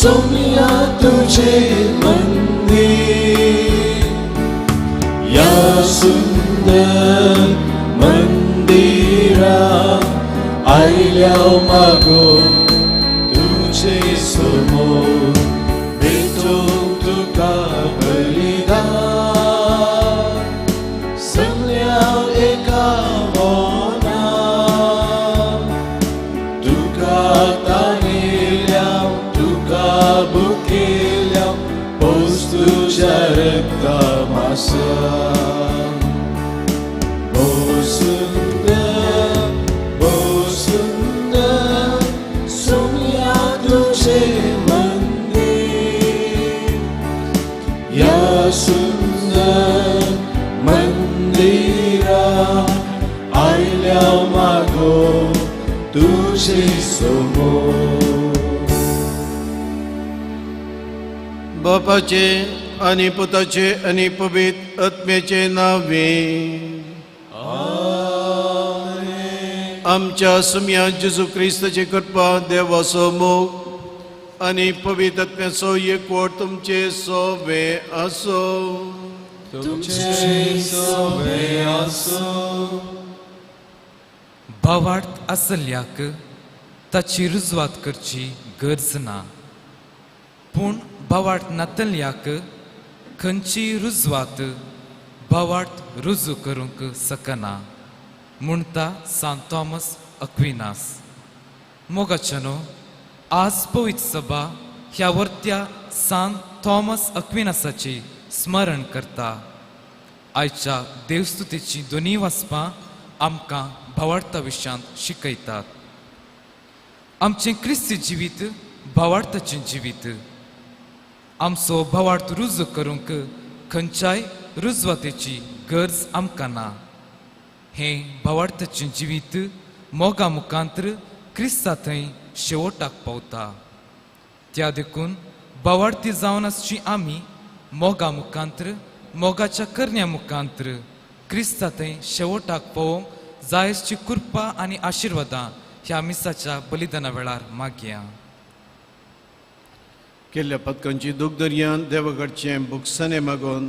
सोम्या तुझे मंदिर, या सुंदर मंदिरा आयल्या मागो तुझे समोर, भेटोवंक तुका बलिदान सगल्या एका मनान. तुका तानेल्या, तुका भुकेल्या, पोस तुज्या रक्ता मासान. भोव सुंदर, भोव सुंदर सोम्या तुझे मंदिर, या सुंदर मंदिरा आयल्या मागो तुझे समोर. बापाचे आनी पुताचे आनी पवित्र आत्म्याचे नावे. आमच्या सुम्या जेजू क्रिस्ताची कृपा, देवाचो मोग आनी पवित्र आत्म्याचो एकवट तुमचे सोवे आसो. तुमचे सोबे आसूं. भावार्थ आसल्याक ताची रुजवात करची गरज ना, पूण भावार्थ नातल्याक खंयची रुजवात भावार्थ रुजू करूंक शकना म्हणटा सांत थॉमस अक्विनास. मोगाच्यानो, आज पवित्र सभा ह्या वर्त्या सांत थॉमस अक्विनासाची स्मरण करता. आयच्या देवस्तुतीची दोनी वाचपां आमकां भावार्था विशयांत शिकयतात. आमचें क्रिस्ती जिवीत भावार्थाचें जिवीत. आमचो भावार्थ रुजू करूंक खंयच्याय रुजवातेची गरज आमकां ना. हें भावार्थाचें जिवीत मोगा मुखांत्र क्रिस्ता थंय शेवटाक पावता. त्या देखून भावार्थी जावन आसची आमी मोगा मुखांत्र, मोगाच्या करण्या मुखांत्र क्रिस्ता थंय शेवटाक पावोवंक जायसची कृपा आनी आशिर्वादां ह्या मिसाच्या बलिदाना वेळार मागया. केल्ल्या पदकांची दूख दर्यान देवाकडचें बुकसणे मागून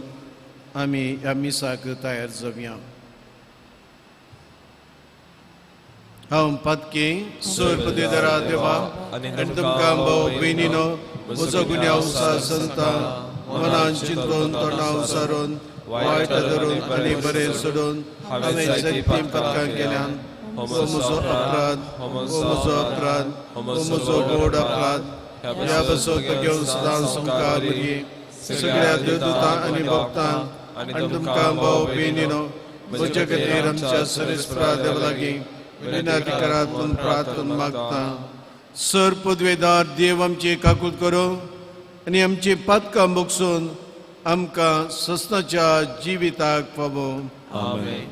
आमी ह्या मिसाक तयार जावया. हांव पातकी सोर पदवीधरा देवा आनी तुमकां भाव भयणीनो म्हजो गुन्यांव संता मनान चिंतून, तोंडां सारून, वायट धरून आनी बरें सोडून हांवें जायतीं पदकां केल्यान. हो म्हजो अपराध, हो म्हजो अपराध, हो म्हजो गोड अपराध. ह्या बसोत घेवन सदां संकार भुरगीं सगळ्या देवदूतां आनी भक्तांक आनी तुमकां भाव भयणीनो म्हज्या खातीर आमच्या सरेस्परा देवा लागीं विनंती करात म्हूण प्रार्थना मागता. सर पदवेदार देव आमची काकूत करूं आनी आमची पातकां भोगसून आमकां ससनाच्या जिविताक फावो. आमेन.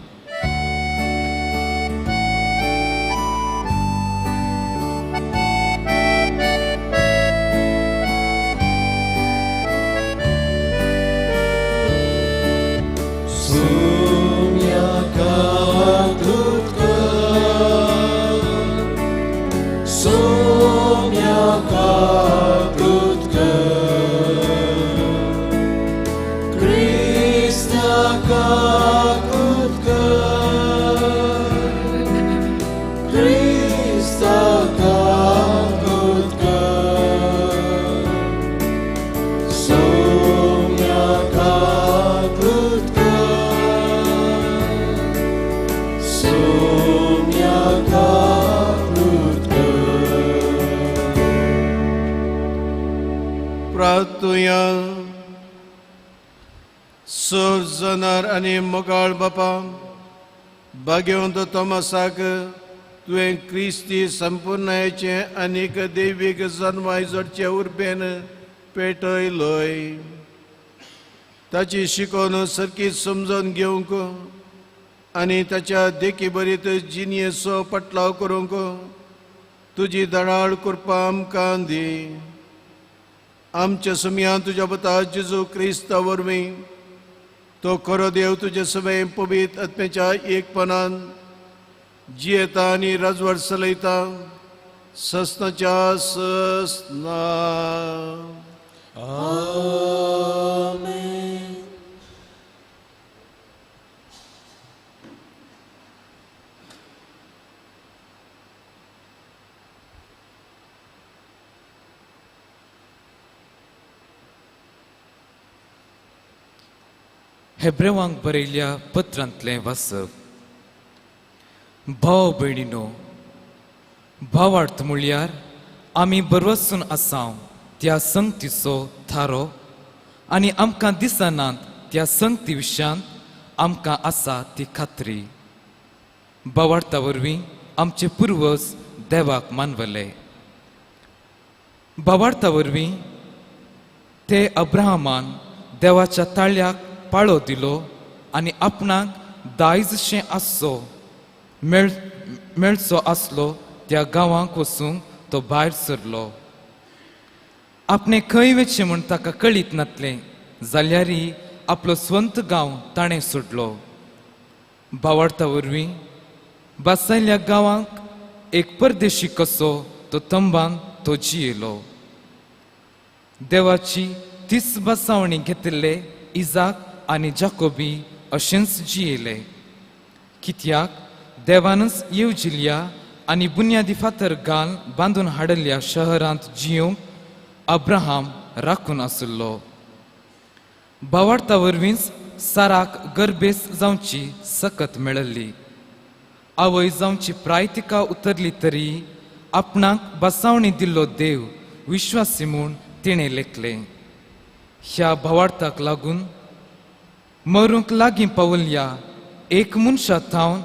सर आनी मोगाळ बापा, भाग्यवंत थॉमसाक तुवें क्रिस्ती संपुर्णायेचें आनीक दैवीक जन्माय जोडचे उर्बेन पेटयलोय. ताची शिकोवन सारकी समजून घेवंक आनी ताच्या देखी बरीत जिणेचो पटलाव करूंक तुजी दडाळ कृपा आमकां दी. आमच्या सुमयान तुज्या पुता जेजू क्रिस्ता वरवीं तो खरो देव तुजे सवय पवित्र आत्म्याच्या एकपणान जियेता आनी राजवट चलयता ससनाच्या ससना. आमेन. हेब्रेवांक बरयल्या पत्रांतलें वाचप. भाव भयणीनो, भावार्थ म्हळ्यार आमी बरवसून आसाव त्या संगतीचो थारो आनी आमकां दिसनात त्या संगती विशयांत आमकां आसा ती खात्री. भावार्था वरवीं आमचे पुर्वज देवाक मानवले. भावार्था वरवीं ते अब्राहमान देवाच्या ताळ्याक पाळो दिलो आनी आपणाक दायजशें आसचो मेळचो आसलो त्या गांवांक वचूंक तो भायर सरलो. आपणें खंय वचचें म्हूण ताका कळीत नातलें जाल्यारय आपलो स्वंत गांव ताणें सोडलो. भावार्था वरवीं बसायल्ल्या गांवांक एक परदेशी कसो तो तंबान तो जियेलो. देवाची तीच बसावणी घेतिल्ले इजाक आनी जाकोबी अशेंच जियेले. कित्याक देवानच येवजिल्ल्या आनी बुन्यादी फातर घाल बांदून हाडिल्ल्या शहरांत जियोंक अब्राहम राखून आशिल्लो. भावार्था वरवींच साराक गर्भेस जावची सकत मेळिल्ली. आवय जावची प्राय तिका उतरली तरी आपणाक बसावणी दिल्लो देव विश्वासी म्हूण तिणें लेखलें. ह्या भावार्थाक लागून मरूंक लागीं पावल्ल्या एक मनशा थावन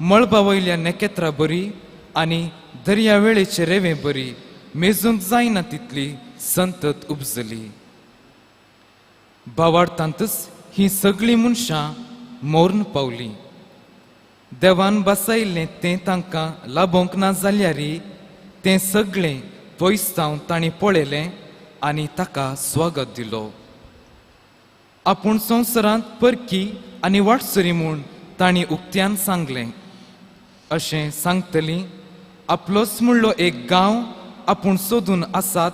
मळबा वयल्या नखेत्रां बरी आनी दर्या वेळेचे रेंवे बरी मेजूंक जायना तितली संतत उपजली. भावार्थांतच ही सगळीं मनशां मरून पावलीं. देवान बसयल्लें तें तांकां लाबोवंक ना जाल्यारय तें सगळें पयस जावन तांणी पळयलें आनी ताका स्वागत दिलो. आपूण संवसारांत परकी आनी वाटसुरी म्हूण तांणी उक्त्यान सांगलें. अशें सांगतली आपलोच म्हणलो एक गांव आपूण सोदून आसात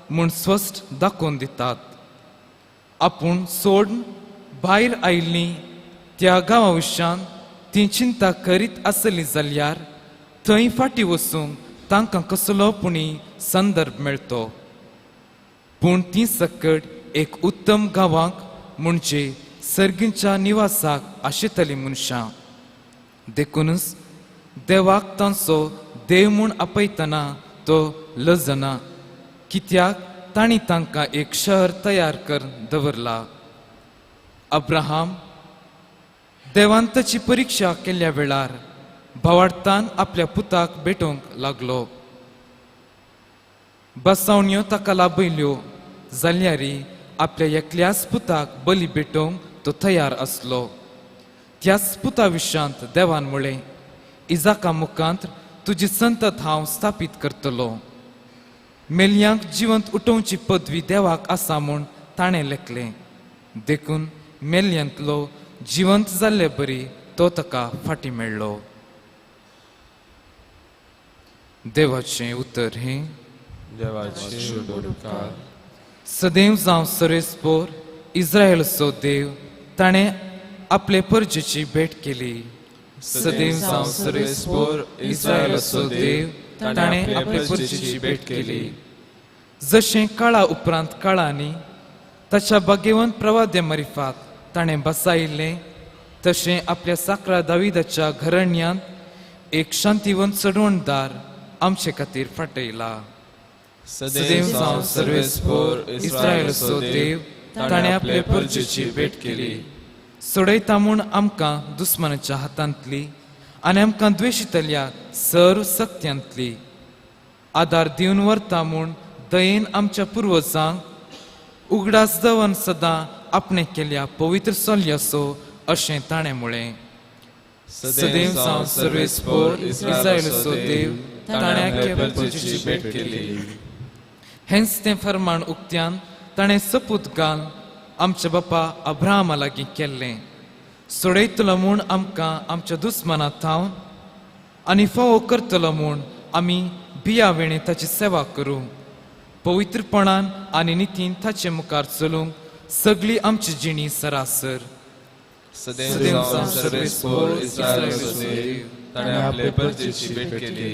म्हूण स्पश्ट दाखोवन दितात. आपूण सोडून भायर आयिल्लीं त्या गांवा विशयान ती चिंता करीत आसली जाल्यार थंय फाटीं वचूंक तांकां कसलो पुणी संदर्भ मेळतो. पूण ती सकट एक उत्तम गांवाक म्हणजे सर्गीच्या निवासाक आशितली मनशां. देखूनच देवाक तांचो देव म्हूण आपयतना तो लजना, कित्याक तांणी तांकां एक शहर तयार कर दवरला. अब्राहम देवान ताची परिक्षा केल्ल्या वेळार भावार्थान आपल्या पुताक भेटोवंक लागलो. बसावण्यो ताका लाभयल्यो जाल्यारय आपल्या एकल्याच पुताक बली भेटोवंक तो तयार आसलो. त्याच पुता विशयांत देवान म्हळें, इजाका मुखांत तुजी संतत हांव स्थापीत करतलो. मेल्यांक जिवंत उठोवची पदवी देवाक आसा म्हूण ताणें लेखलें. देखून मेल्यांतलो जिवंत जाल्ले बरी तो ताका फाटीं मेळ्ळो. देवाचें उतर हें देवाचे उपकार. सदैव जावं सरेस्पोर इस्रायलचो देव ताणें आपले परजेची भेट केली. सदैव जावं सरेस्पोर इस्रायलचो देव ताणें आपले परजेची भेट केली. जशें काळा उपरांत काळांनी ताच्या भाग्यवंत प्रवाद्या मारिफात ताणें बसायिल्लें तशें आपल्या साकरा दाविदाच्या घराण्यांत एक शांतिवंत चडवणदार आमचे खातीर फाटयला. सदैव जावं सर्वेस्पोर इस्रायलचो देव ताणें आपले परजेची भेट केली. सोडयता म्हूण आमकां दुस्मानाच्या हातांतली आनी आमकां द्वेशितल्या सर्व सक्त्यांतली आदार दिवन व्हरता म्हूण दयेन आमच्या पुर्वजांक उगडास दवन सदां आपणें केल्या पवित्र चलयाचो अशें ताणें म्हळें. सदैव जावं सर्वेस्पोर इस्रायलचो देव ताणें आपले परजेची भेट केली. हेंच तें फर्माण उक्त्यान ताणें सपूत घाल आमच्या बापा अब्राहमा लागीं केल्लें. सोडयतलो म्हूण आमकां आमच्या दुस्माना थावन आनी फावो करतलो म्हूण आमी बियावेणे ताची सेवा करूं, पवित्रपणान आनी नितीन ताचे मुखार चलूंक सगळी आमची जिणी सरासर. सदैव सर्वेस्पोर इस्रायेल ताणें आपले परजेची भेट केली.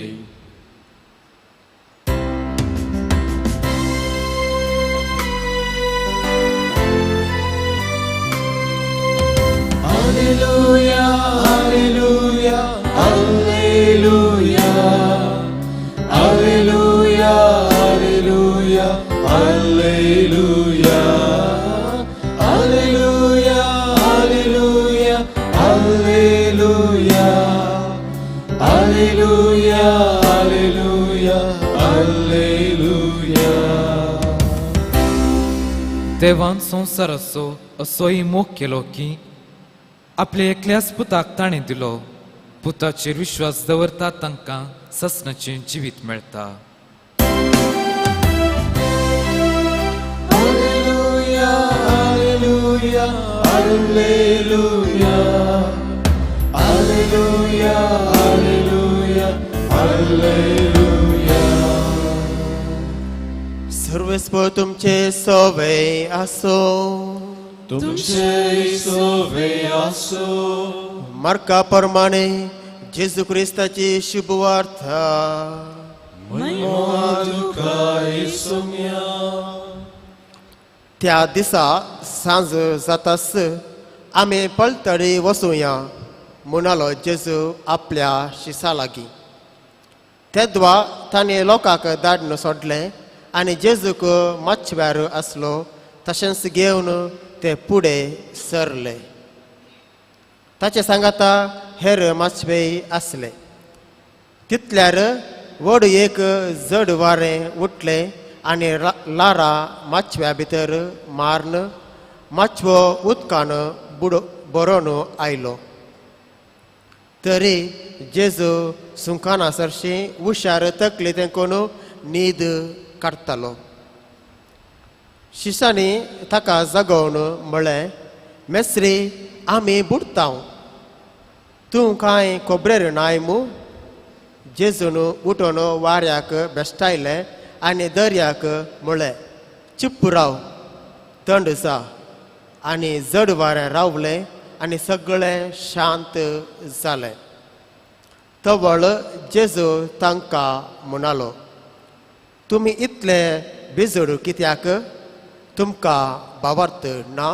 Alleluia, Alleluia, Alleluia, Alleluia, Alleluia, Alleluia, Alleluia, Alleluia, Alleluia, Alleluia, Alleluia, Alleluia. देवान संवसाराचो असोय मोग केलो की आपल्या एकल्याच पुताक ताणें दिलो. पुताचेर विश्वास दवरता तांकां ससनाचें जिवीत मेळटा. Alleluia, Alleluia, Alleluia, Alleluia, Alleluia, Alleluia. सर्वेस्पोर तुमचे सोवे आसो. तुमचे सोवे आसो. मार्का प्रमाणे जेजू क्रिस्ताची शुभवार्ता. महिमा तुका येसुम्या. त्या दिसा सांज जातास आमी पलतडी वसुया म्हणालो जेजू आपल्या शिसा लागीं. तेद्वा ताणें लोकांक धाडून सोडलें आनी जेजूक माचव्यार आसलो तशेंच घेवन ते फुडें सरले. ताचे सांगाता हेर माचवेय आसले. तितल्यार व्हड एक जड वारें उठलें आनी लारा माचव्या भितर मारून माचवो उदकान बुडो बरोवन आयलो. तरी जेजू सुंकाना सरशी हुशार तकली तेंकून न्हीद काडटालो. शिशांनी ताका जागोवन म्हळें, मेस्त्री आमी बुडटाव, तूं कांय खबरेर नाय मू? जेजून उठून वाऱ्याक बेश्टायलें आनी दर्याक म्हळें, चिप्प राव, थंड जा. आनी जड वारें रावलें आनी सगळें शांत जालें. तवळ जेजू तांकां म्हणालो, तुमी इतले बिजड कित्याक? तुमकां भावार्थ ना?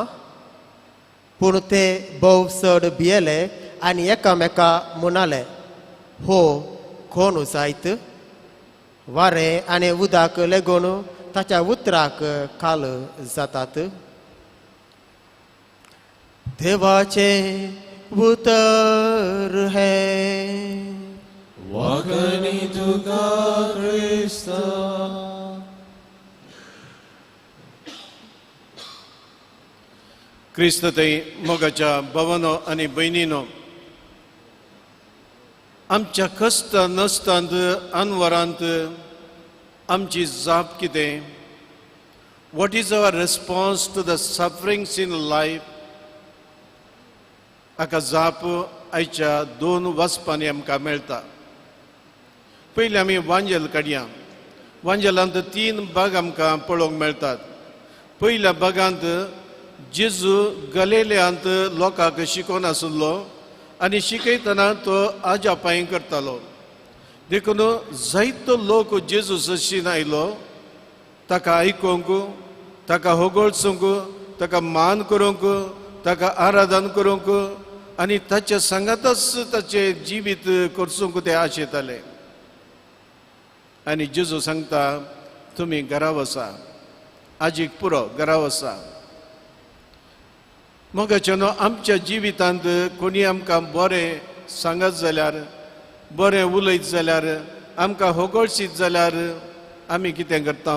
पूण ते भोव चड भियेले आनी एकामेका म्हणाले, हो कोण जायत? वारें आनी उदक लेगून ताच्या उतराक काल जातात. देवाचें उतर हें. वाकणी तुका क्रिस्ता. क्रिस्त थंय मोगाच्या भावानो आनी भयणीनो, आमच्या कश्ट नसतांत अनवरांत आमची जाप कितें? What is our response to the sufferings in life? हाका जाप आयच्या दोन वाचपांनी आमकां मेळटा. पयलीं आमी वांजेल काडया. वांजेलांत तीन भाग आमकां पळोवंक मेळटात. पयल्या भागांत जेजू गलेल्यांत लोकांक शिकोवन आशिल्लो आनी शिकयतना तो आजापाय करतालो. देखून जायतो लोक जेजू सशीन आयलो ताका आयकूंक, ताका होगोळसूंक, ताका मान करूंक, ताका आराधन करूंक आनी ताच्या सांगातच ताचें जिवीत करसूंक ते आशेताले. आनी जेजू सांगता, तुमी घरा वसा, आजीक पुरो, घरा वसा. मोगाच्या न्हू, आमच्या जिवितांत कोणी आमकां बरें सांगत जाल्यार, बरें उलयत जाल्यार, आमकां होगोळशीत जाल्यार आमी कितें करता?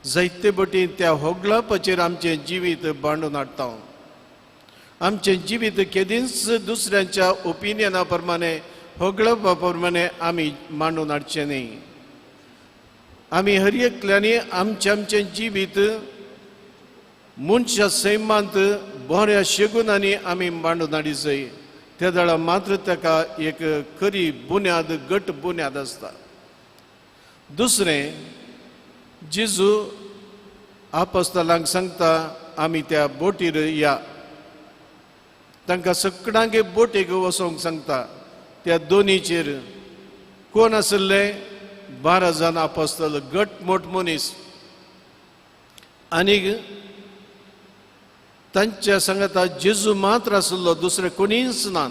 जायते बटी त्या होगळापाचेर आमचें जिवीत बांदून हाडटा. आमचें जिवीत केदींच दुसऱ्यांच्या ओपिनियना प्रमाणे, होगळपा प्रमाणे आमी मांडून हाडचें न्ही. आमी हर एकल्यांनी आमचें आमचें जिवीत मनशा सैमांत बऱ्या शेगुनांनी आमी मांडून हाडी जाय. त्या वेळार मात्र ताका एक खरी बुन्याद, घट बुन्याद आसता. दुसरें, जेजू आपस्तलांक सांगता आमी त्या बोटीर या. तांकां सगळ्यांक बोटीक वचोंक सांगता. त्या दोनीचेर कोण आशिल्ले? 12 जाण आपस्तल, गट मोट मनीस. आनी तांच्या सांगता जेजू मात्र आशिल्लो, दुसरे कोणीच ना.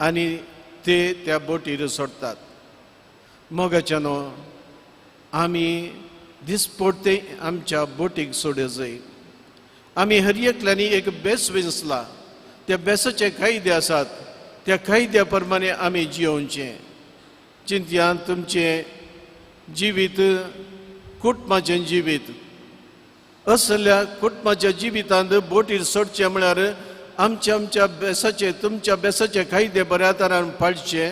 आनी ते त्या बोटीर सोडटात. मोगाच्यानो, आमी दिसपडते आमच्या बोटीक सोडूं जाय. आमी हर एकल्यांनी एक बेस विंचला, त्या बेसाचे कायदे आसात, त्या कायद्या प्रमाणे आमी जियोवचें. चिंतयान तुमचें जिवीत कुटुंबाचें जिवीत असल्या कुटुंबाच्या जिवितांत बोटीर सोडचें म्हळ्यार आमच्या आमच्या बेसाचे तुमच्या बेसाचे कायदे बऱ्या तरान पाळचे,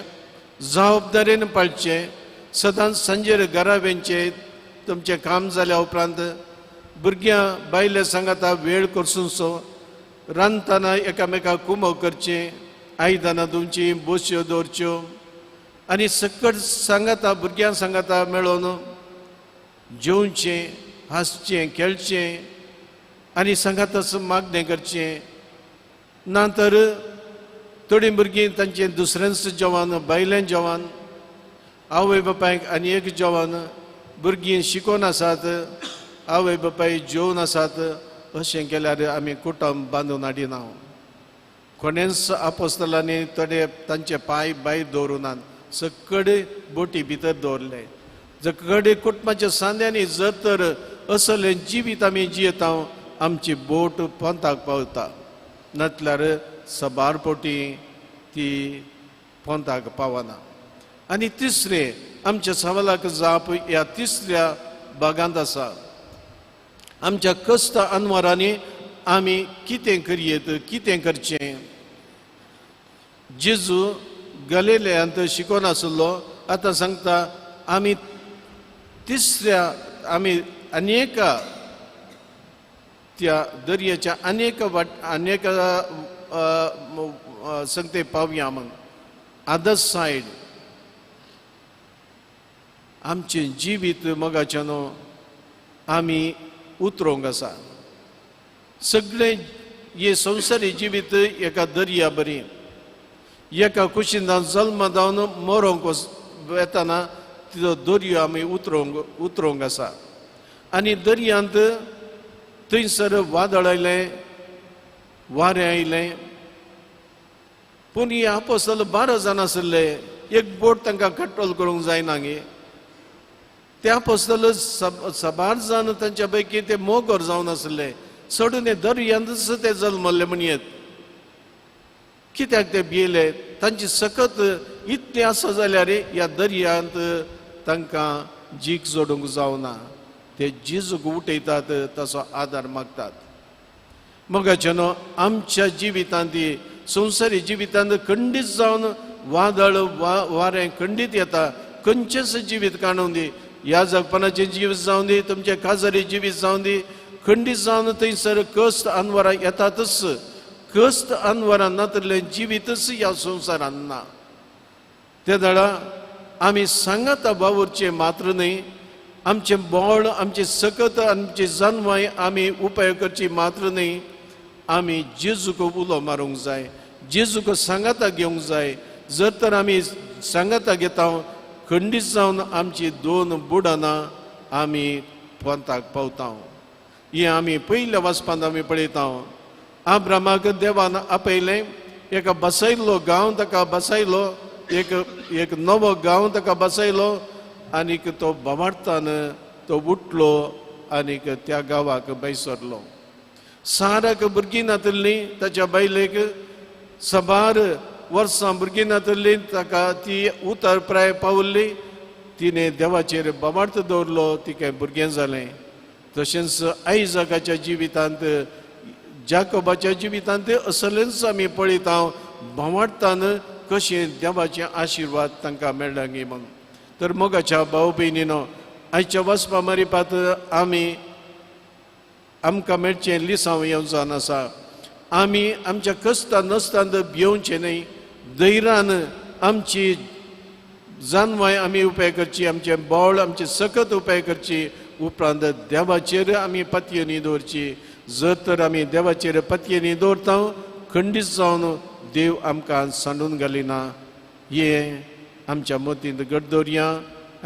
जबाबदारेन पाळचे. सदांच सांजेर घरा वेंचे, तुमचें काम जाल्या उपरांत भुरग्यां बायले सांगाता वेळ करसूनसो, रांदतना एकामेकाक कुमक करचें, आयदनां धुवचीं, बोसयो दवरच्यो आनी सकट सांगाता भुरग्यां सांगाता मेळोन जेवचें, हांसचें, खेळचें आनी सांगाताच मागणें करचें. ना तर थोडीं भुरगीं तांचें दुसऱ्यांच जेवण, बायलें जेवण, आवय बापायक आनी एक जेवण, भुरगीं शिकोन आसात, आवय बापाय जेवन आसात. अशें केल्यार आमी कुटुंब बांदून हाडिना. कोणेंच आपस्तलांनी थोडे तांचे पांय भायर दवरूं नात, सगळे बोटी भितर दवरले. सगळे कुटुंबाच्या सांद्यांनी जर तर असलें जिवीत आमी जियेता, आमची बोट पोंताक पावता, नातल्यार सबार पोटी ती पोंताक पावना. आनी तिसरें, आमच्या सवालाक जाप ह्या तिसऱ्या भागांत आसा. आमच्या कश्ट अनवरांनी आमी कितें करयेत, कितें करचें? जेजू गलिलेयांत शिकोन आशिल्लो. आतां सांगता आमी तिसऱ्या, आमी अनेका त्या दर्याच्या अनेक वाट अनेक सांगते पावया म्हण अदर सायड. आमचें जिवीत मोगाचें न्हू आमी उतरोंक आसा. सगळें हे संवसारी जिवीत एका दर्या बरी, एका कुशीन जल्म जावन मरोंक वेतना तो दर्यो आमी उतरोंक उतरोंक आसा. आनी दर्यांत थंयसर वादळ आयलें, वारें आयलें. पूण हे आपसल 12 जाण आशिल्ले, एक बोट तांकां कंट्रोल करूंक जायना गे. त्या आपसल साबार जाण तांच्या पैकी ते मोगोर जावन आशिल्ले, सोडून हे दर्यांतच ते जल्मल्ले म्हणयेत. कित्याक ते भियेले? तांची सकत इतली आसा जाल्यार ह्या दर्यांत तांकां जीक जोडूंक जावना. ते जेजूक उठयतात, ताचो आदार मागतात. मोगाचें न्हू आमच्या जिवितांत, संवसारी जिवितांत खंडीत जावन वादळ वारें खंडीत येता. खंयचेंच जिवीत काडून दी, ह्या जगपणाचें जिवीत जावन दी, तुमचें खाजरी जिवीत जावन दी, खंडीत जावन थंयसर कश्ट अनवरां येतातच. कश्ट अनवरां नातलें जिवीतच ह्या संवसारांत ना. ते दळा आमी सांगाता वावुरचें मात्र न्हय, आमचें बळ, आमची सकत, आमची जनवाय आमी उपाय करची मात्र न्हय, आमी जेजूक उलो मारूंक जाय, जेजूक सांगाता घेवंक जाय. जर तर आमी सांगाता घेता, खंडीत जावन आमची दोन बुडनां आमी पोंताक पावता. हें आमी पयल्या वाचपांत आमी पळयता. आब्रामाक देवान आपयलें, एका बसयल्लो गांव ताका बसयलो, एक एक नवो गांव ताका बसयलो आनीक तो बोवाळटान तो उठलो आनीक त्या गांवाक बैसरलो. साराक भुरगीं नातिल्लीं, ताच्या बायलेक साबार वर्सां भुरगीं नातिल्लीं, ताका ती उतर प्राय पावल्ली. तिणें देवाचेर बोवाळत दवरलो, तिका भुरगें जालें. तशेंच आयजकाच्या जिवितांत, जाकोबाच्या जिवितांत असलेंच आमी पळयता, बोवाळटान कशें देवाचे आशिर्वाद तांकां मेळ्ळा गी म्हूण. तर मोगाच्या भाव भयणीनो, आयच्या वचपा मारिपात आमी आमकां मेळचें लिसांव येवजान आसा. आमी आमच्या कश्टां नसतांत भियोवचें न्हय, धैर्यान आमची जानवाय आमी उपाय करची, आमचें बळ आमची सकत उपाय करची. उपरांत देवाचेर आमी पतयेनी दवरची. जर तर आमी देवाचेर पतयेनी दवरता खंडीत जावन देव आमकां सांडून घालिना. हें आमच्या मतींत घट दवरया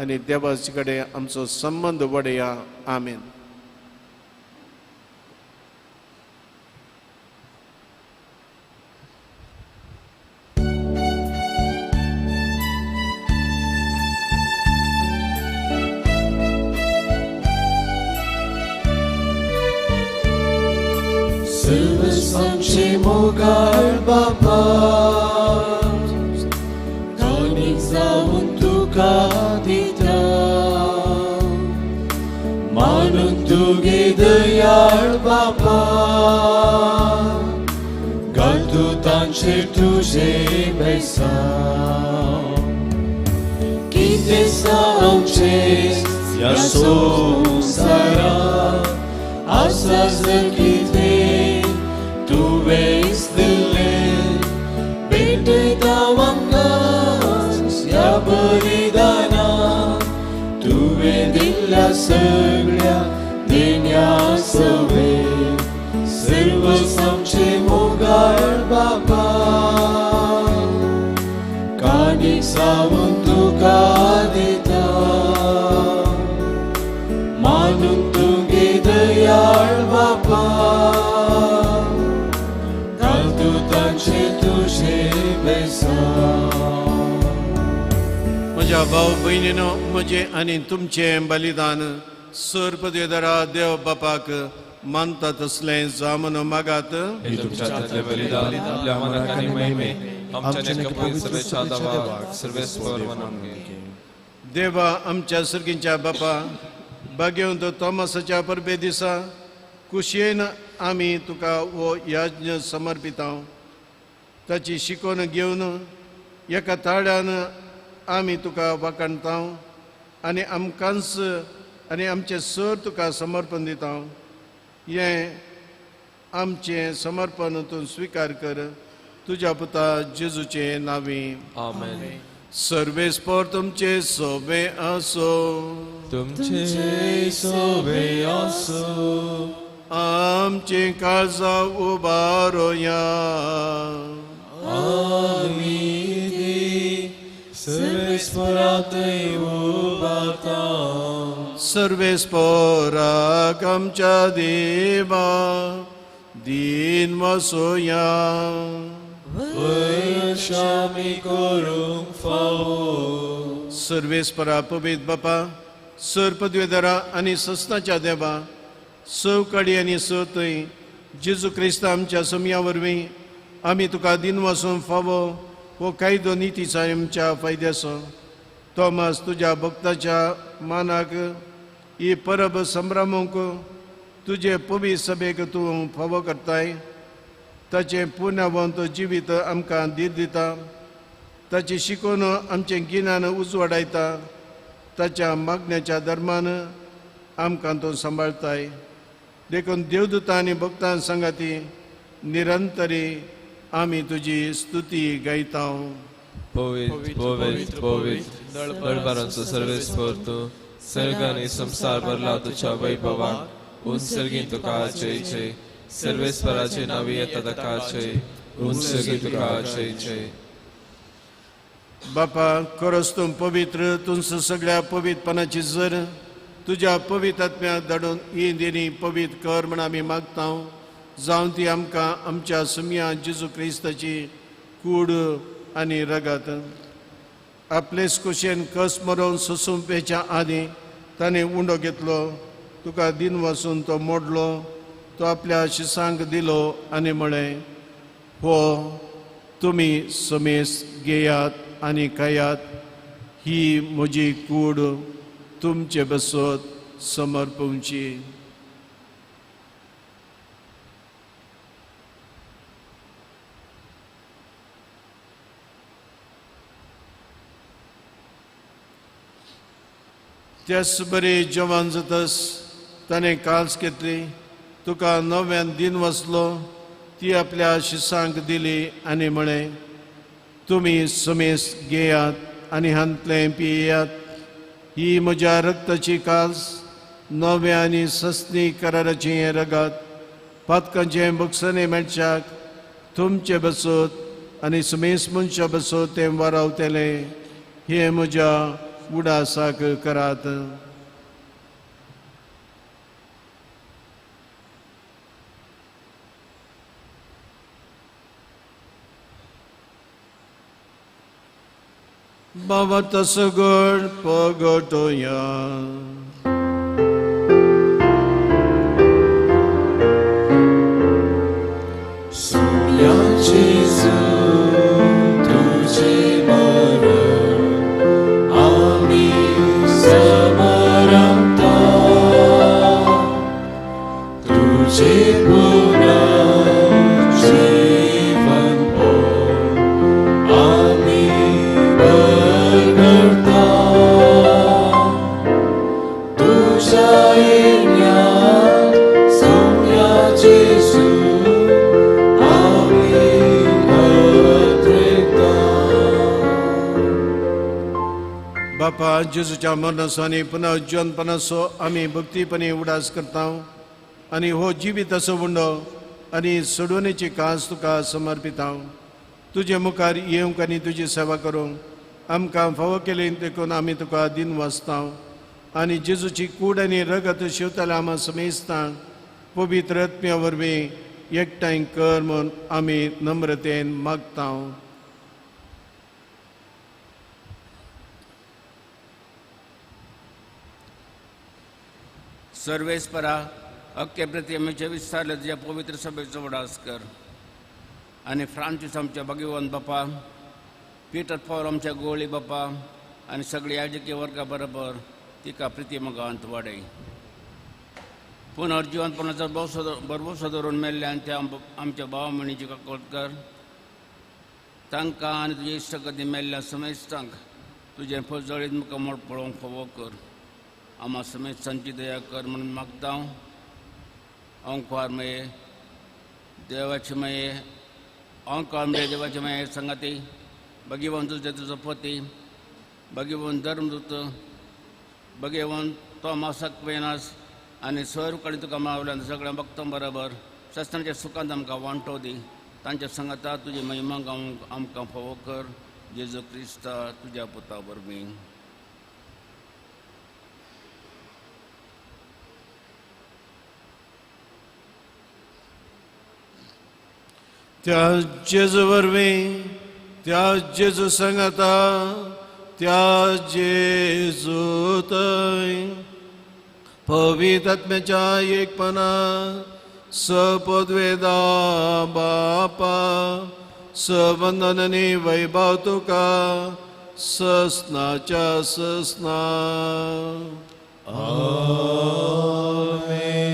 आनी देवाचे कडेन आमचो संबंद वाडया. आमेन. आमचे मोगाळ बापा, कानीक जावन तुका दिता, मानून तुगे दयाळ बापा, घालतू तांचेर तुजें बेसांव. कितें आमचें ह्या संवसारांत आसा जर कितें तुवेंच दिल्लें, भेटयता आमकां ह्या बलिदानाक, तुवें दिल्ल्या सगळ्या देण्या सवें सर्वस आमचें मोगाळ बापा, कानीक जावन तुका दिता, मानून तुगे दयाळ बापा, म्हज्या भाव भयणीनो, म्हजें आनी तुमचें बलिदान सर्पदेदरा देव बापाक मानता तसलें जावन मागात. बलिदान आपल्या मनाक आनी महिमे आमच्या पवित्र देवाक सर्वेस्पर मानून घे. देवा आमच्या सर्गींच्या बापा, भाग्यवंत तोमासाच्या परबे दिसा कुशेन आमी तुका हो यज्ञ समर्पिता. ताची शिकोवन घेवन एका ताळ्यान आमी तुका वाखाणता आनी आमकांच आनी आमचें सर तुका समर्पण दिता. हें आमचें समर्पण तूं स्विकार कर तुज्या पुता जेजूचे नांवी. आमेन. सर्वेस्पर तुमचे सोबे आसो. तुमचे सोबे आसो. आमचें काळजां उबारोया. आमी ती सर्वेस्पराक उबारता. सर्वेस्पराक आमच्या देवा दीन वसोया. आमी करूंक फावो. सर्वेस्परा पवित्र बापा, सर पदवेदारा आनी सस्नाच्या देवा, सवकाडी आनी सतय जेजू क्रिस्त आमच्या समया वरवीं आमी तुका दिन वसून फावो हो कायदो नितीचो आमच्या फायद्याचो. तोमास तुज्या भक्ताच्या मानाक ही परब संभ्रमूंक तुजे पवित्र सभेक तूं फावो करताय. ताचें पुण्यवंत जिवीत आमकां धीर दिता. ताची शिकोवन आमचें गिन्यान उजवाडायता. ताच्या मागण्याच्या धर्मान आमकां तूं सांबाळताय. देखून देवदूतां आनी भक्तां सांगाती निरंतरी आमी तुजी स्तुती गायता. पवित्र पवित्र पवित्र दरबारांचो सर्वेस्पर तूं, सर्ग आनी संवसार भरला तुज्या वैभवान. उंच तुका जय जय. सर्वेस्पराचे नांवी येता ताका जय. उंच तुका जय जय. बापा, खरोच तूं पवित्र, तुमचो सगळ्या पवित्रपणाची जर तुज्या पवित्र आत्म्याक धाडून ही देणी पवित्र कर म्हण आमी मागता. जावन ती आमकां आमच्या सुमया जेजू क्रिस्ताची कूड आनी रगत आपलेच कुशेन कस मरोवन सोंसूंपेच्या आदीं ताणें उंडो घेतलो, तुका दिन वसून तो मोडलो, तो आपल्या शिसांक दिलो आनी म्हळें, हो तुमी समेस घेयात आनी खायात, ही म्हजी कूड तुमचे बसत समर्पणची. त्याच बरी जवान जातस ताणें काल्स घेतली, तुका नव्यान दिन वसलो, ती आपल्या शिसांक दिली आनी म्हळें, तुमी समेस घेयात आनी हांतलें पियात. ही म्हज्या रक्ताची कास, नव्या आनी सस्नी कराराचें हें रगत पातकांचें भोगसणें मेळच्याक तुमचे बसत आनी सुमेस मनशा बसत तें वारावतलें. हें म्हज्या उडासाक करात. बाबा तसगड पगटोया. सुम्या जेजू तुझे मरण आमी समरता, तुझे बापा जेजूच्या मरणाचो आनी पुनर्जीवनपणाचो आमी भक्तीपणी उडास करता आनी हो जिविताचो उंडो आनी सोडवणेची कास तुका समर्पिता. तुजे मुखार येवंक आनी तुजी सेवा करूंक आमकां फावो केली देखून आमी तुका दिन वाचता आनी जेजूची कूड आनी रगत शिवतल्या आमा समेस्तांक पवित्र आत्म्या वरवीं एकठांय कर म्हूण आमी नम्रतेन मागता. सर्वेस्परा अख्खे प्रतिमेचे विस्तारले तुज्या पवित्र सभेचो उडास कर आनी फ्रांसीस आमच्या भगवान बापा, पीटर पॉल आमच्या गोळी बापा आनी सगळी याजकी वर्गा बरोबर तिका प्रतिमगांत वाडय. पुनर्जिवनपणाचो भरवंसो दवरून मेल्ल्यान त्या आमच्या भाव म्हणीची काकळट कर. तांकां आनी तुजे इश्टगती मेल्ल्या समेस्तांक तुजें फजळीत मुखामळ पळोवंक फावो कर. आमा समेस्तांची दया कर म्हणून मागता. अंकार मये देवाचे मये, अंकार मये देवाचे मये संगाती भगवान तुझे तुजो पती भगवान धर्मदूत भगवान तोमासाक वेनास आनी स्वर कडेन तुका मावल्यान सगळ्या भक्तां बरोबर सस्तांच्या सुखांत आमकां वांटो दी. तांच्या संगाता तुजी महिमा गावंक आमकां फावो कर. जेजू क्रिस्ता तुज्या पुता वरवीं. त्या जेजू वरवीं, त्या जेजू संगाता, त्या जेजू थंय पवित्र आत्म्याच्या एकपणा सपदवेदा बापा सवंदन आनी वैभव तुका सस्नाच्या सस्ना. आमेन.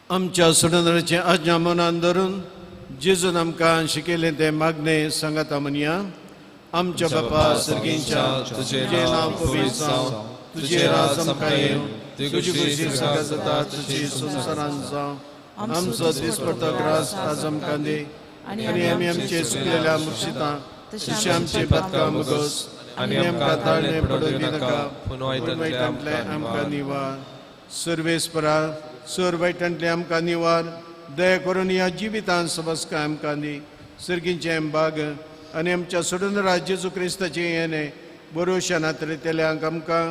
आमच्या सोडणाराचें आज्ञा मनान धरून जेजून आमकां शिकयलें तें मागणें सांगाता म्हणया. आमच्या बापा सर्गींच्या, तुजें नांव पवित्र जावं, तुजें राज आमकां येवं, तुजी खुशी स्वर्गांत जाता तशी संवसारांत जावं. आमचो दिसपडतो ग्रास आज आमकां दी आनी आमी आमचे चुकलेल्या मुक्षितां तशें आमचे पातकां मुगोस आनी आमकां ताळणें पडूं दिनाका, पूण वायटांतलें आमकां निवार. सर्वेस्परा सर वायटांतलें आमकां निवार. दया करून ह्या जिवितान समस्काय आमकां दी. सर्गींचें बाग आनी आमच्या सोडून जेजू क्रिस्ताचें येणें बरोवशा नातरेतल्यांक आमकां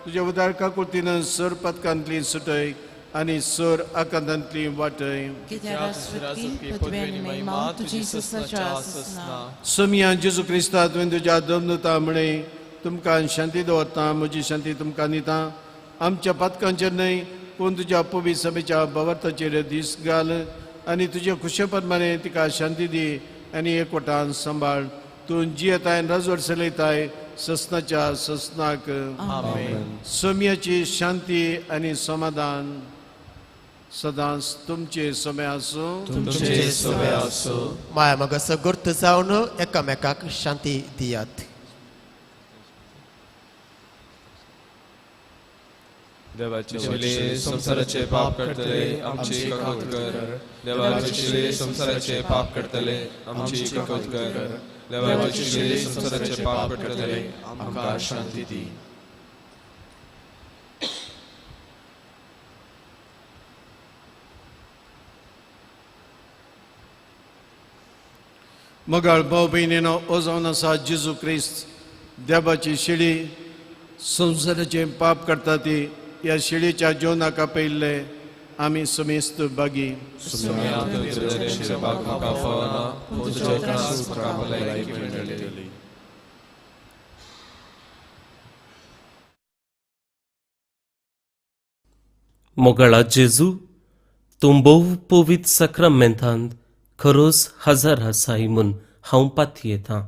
तुज्या उदार काकुळतीन सर पदकांतली सुटय आनी सर आकांतांतली वाटय. सोमया जेजू क्रिस्ता तुवें तुज्या दमदुता म्हणे तुमकां शांती दवरता, म्हजी शांती तुमकां दिता. आमच्या पातकांचेर न्हय पूण तुज्या पवित्र सभेच्या भावार्थाचेर दीस घाल आनी तुज्या खुशे प्रमाणे तिका शांती दी आनी एकवटान सांबाळ. तूं जियेताय राजवट चलयताय ससनाच्या ससनाक. सोम्याची शांती आनी समाधान सदांच तुमचे समय आसूं. तुमचे समय आसूं. माया मगस गुर्त जावन एकामेकाक शांती दियात. देवाचे शिले संवसाराचे पाप करतले आमची काकूत कर. देवाचे शिले संवसाराचे पाप करतले आमची काकूत कर. देवाचे शिले संवसाराचे पाप करतले आमकां शांती दी. मगाळ भाव भयणीनो, ओ जावन आसा जेजू क्रिस्त देवाची शिडी संवसाराचें पाप करता ती ह्या शिडीच्या जेवणाक आपयल्ले आमी समेस्त बागी. मोगाळा जेजू, तूं भोव पवित्र साक्रामेंतांत खरोच हजार आसाय म्हूण हांव पातयेतां.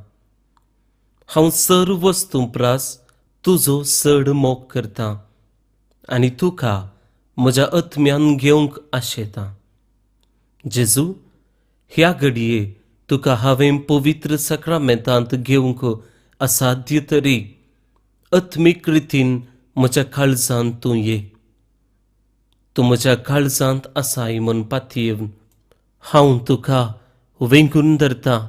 हांव सर्व वस्तूं प्रास तुजो चड मोग करतां आनी तुका म्हज्या आत्म्यान घेवंक आशेतां. जेजू, ह्या घडये तुका हांवें पवित्र साक्रामेंतांत घेवंक असाध्य तरी आत्मीक रितीन म्हज्या काळजांत तूं ये. तूं म्हज्या काळजांत आसाय म्हूण पातयेवन हांव तुका वेंगून धरतां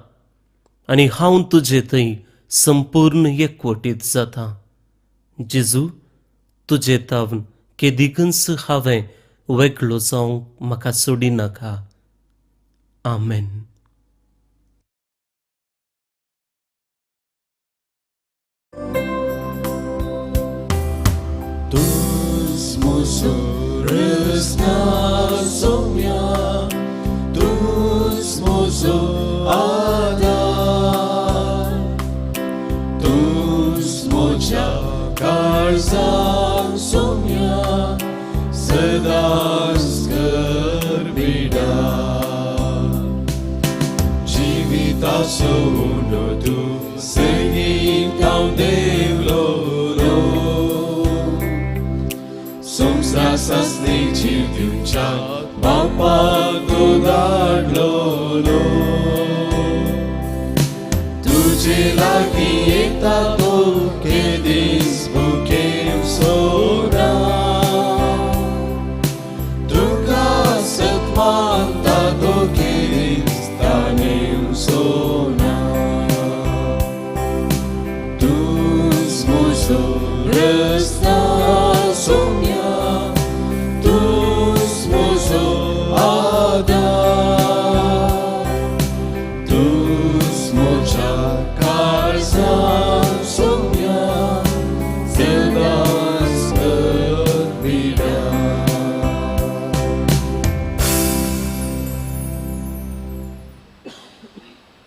आनी हांव तुजे थंय संपूर्ण एकवटीत जाता. जेजू, तुजे तावन केदिकूच हांवें वेगळो जावंक म्हाका सोडिनाका. आमेन.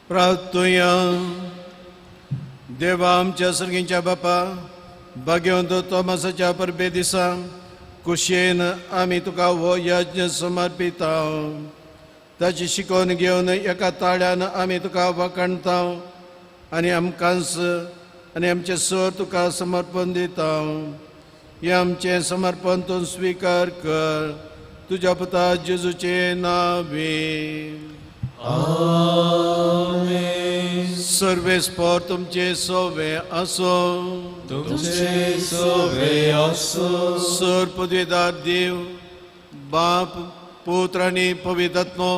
प्रार्थुया. देवा आमच्या सर्गींच्या बापा, भाग्यवंत तोमासाच्या परबे दिसा कुशेन आमी तुका हो यज्ञ समर्पिता. ताची शिकोवन घेवन एका ताळ्यान आमी तुका वखणता आनी आमकांच आनी आमचें सर तुका समर्पण दिता. हें आमचें समर्पण तूं स्विकार कर तुज्या पुता जेजूचे नांवे. आमेन. सर्वेस्पर तुमचे सोवे आसो. तुमचे सोवे आसो. सर पदवीदार देव बाप पुत्र आनी पवित्र आत्मो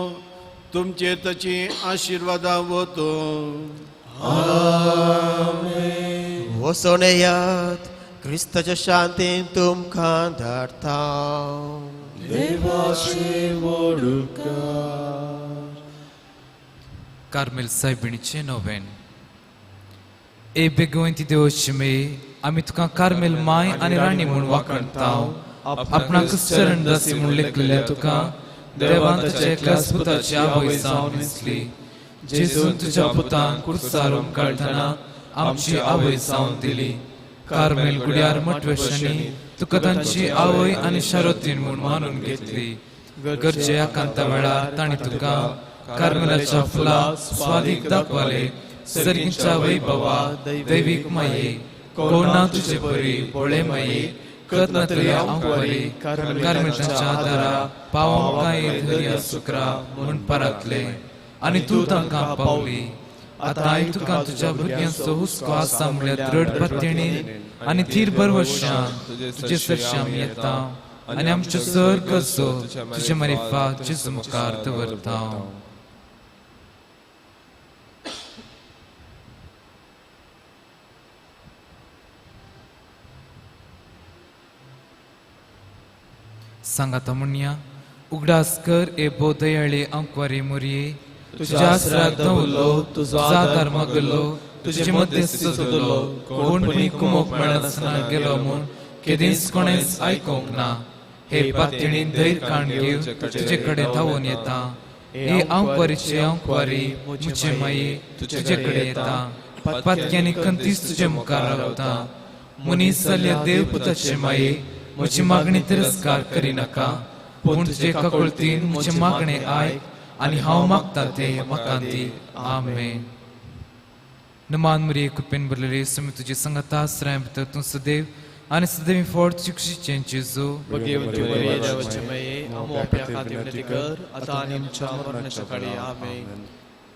तुमचे ताची आशिर्वादां वतो. आमेन. वसोन येयात, क्रिस्ताच्या शांतीन तुमकां धाडटा. देवाचे वडुकार. कार्मेल सायबिणीचें नोवेन. ए बेगोवंती देवशिमे, आमी तुका कार्मेल माय आनी राणी म्हूण वाखणता. आपणाक चरण दासी म्हूण लेखलेल्या तुका देवान ताच्या एकल्याच पुताची आवय जावन दिसली. जेजून तुज्या पुतान कुर्सार काडटना आमची आवय जावन दिली. कार्मेल गुड्यार मटवेशांनी तुका तांची आवय आनी शारोतीन म्हूण मानून घेतली. गरजे आकांता वेळार तांणी तुका कार्मेलाच्या फुला स्वादीक दाखवाले. सर्गीच्या वैभवा दैवीक माये, कोणा तुजे परी भोळे माये, कत्नातली आंकवारी कार्मेलाच्या आदारा पावोवंक कांय धैर्य सुक्रा म्हूण परातले आनी तूं तांकां पावली. आतांय तुका तुज्या भुरग्यांचो हुस्को आसा म्हळ्यार दृढ पातयेन आनी थीर भरवशान तुजे सरशी आमी येता आनी आमच्यो सर गरजो तुजे मारिफात जेजू मुखार दवरता. सांगाता म्हणया, उगडास कर ए बोदयाळे आंकवारी मोरये, तुज्या आसराक दवरलो, तुजो आदार मागलो, तुजे मध्यस्थ सोदलो, कोण कुमोक मेळनासतना गेलो म्हूण केदींच कोणेंच आयकूंक ना. हे पातयेन धैर्य काण घेवन तुजे कडेन धांवून येता. हे आंकवारीचे आंकवारी म्हजे माये तुजे कडेन येता. पातक्यांनी खंतीच तुजे मुखार रावता. मनीस जाल्ल्या देव पुताचे माये म्हजी मागणी तिरस्कार करिनाका, पूण तुजे काकुळतीन म्हजें मागणें आयक आनी हांव मागता तें म्हाका दी. आमेन. नमान मरिये, कृपेन भरलेली, सुमी तुजी संगता आसराय भितर तूं सदैव आनी सदैव फोड तुजी कुशीचें जेजू. भगवती मरिये देवाचे माये, आमकां आपल्या खातीर विनंती कर, आतां आनी आमच्या मरणाच्या काळी. आमेन.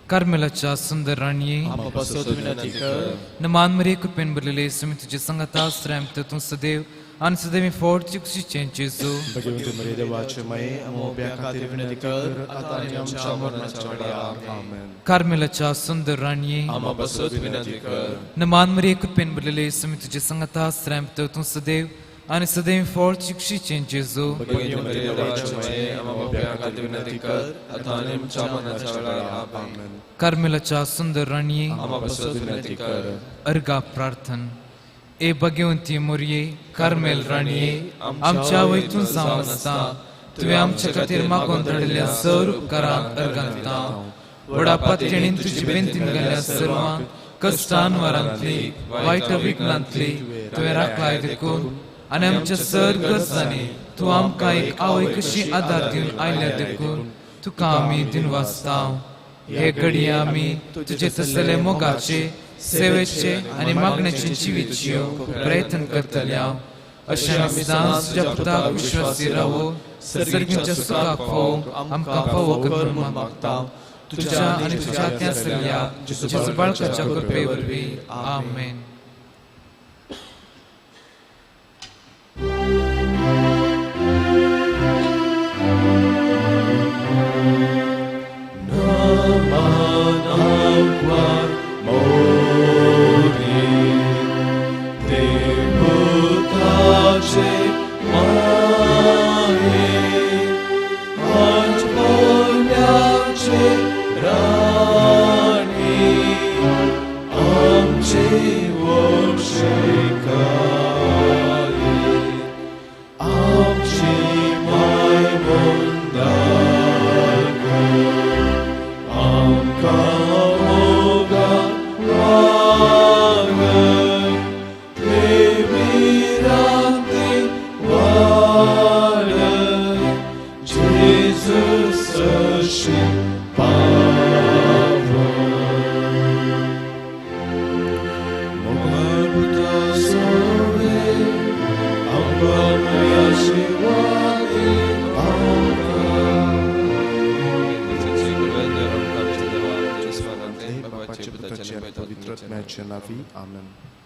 कार्मेलाच्या सुंदर राणये, आमकां पासत विनंती कर. नमान मरिये, कृपेन भरलेली, सुमी तुजी संगता आसराय भितर तूं सदैव आनी सदैव फोड तुजी कुशीचें जेजू. भगवती मरिये देवाचे माये, आमकां आपल्या खातीर विनंती कर, आतां आनी आमच्या मरणाच्या काळी. आमेन. कार्मेलाच्या सुंदर राणये, आमकां पासत विनंती कर. नमान मरिये, कृपेन भरलेली, सुमी तुजी संगता आसराय भितर तूं सदैव आनी सदैव फोड तुजी कुशीचें जेजू. भगवती मरिये देवाचे माये, आमकां आपल्या खातीर विनंती कर, आतां आनी आमच्या मरणाच्या वेळार. आमेन. कार्मेलाच्या सुंदर राणये, आमकां पासत विनंती कर. अर्गा प्रार्थन. ए भगवंती मोरये, कार्मेल राणये, आमच्या वयतून जावन आसता तुवें आमच्या खातीर मागून धाडिल्ल्या सर उपकारांक अर्गां दिता. व्हडा पातयेन तुजी बेंतीन गेल्ल्या सर्वांक कश्टान वारांतली वायट विघ्नांतली तुवें राखलाय देखून आनी आमच्या सर गरजांनी तूं आमकां एक आवय कशी आदार दिवन आयल्या देखून तुका आमी दिनवासता. हे घडये आमी तुजे तसले मोगाचे, सेवेचे आनी मागण्याचे जिवीत जियोवंक प्रयत्न करतल्या. अशें आमी सदांच तुज्या पुताक विश्वासी रावून सर्गीच्या सुखाक पावोवंक आमकां फावो कर म्हूण मागता. तुज्या आनी तुज्या त्या सगळ्या जेजू बाळकाच्या कृपे वरवीं. आमेन. Amen.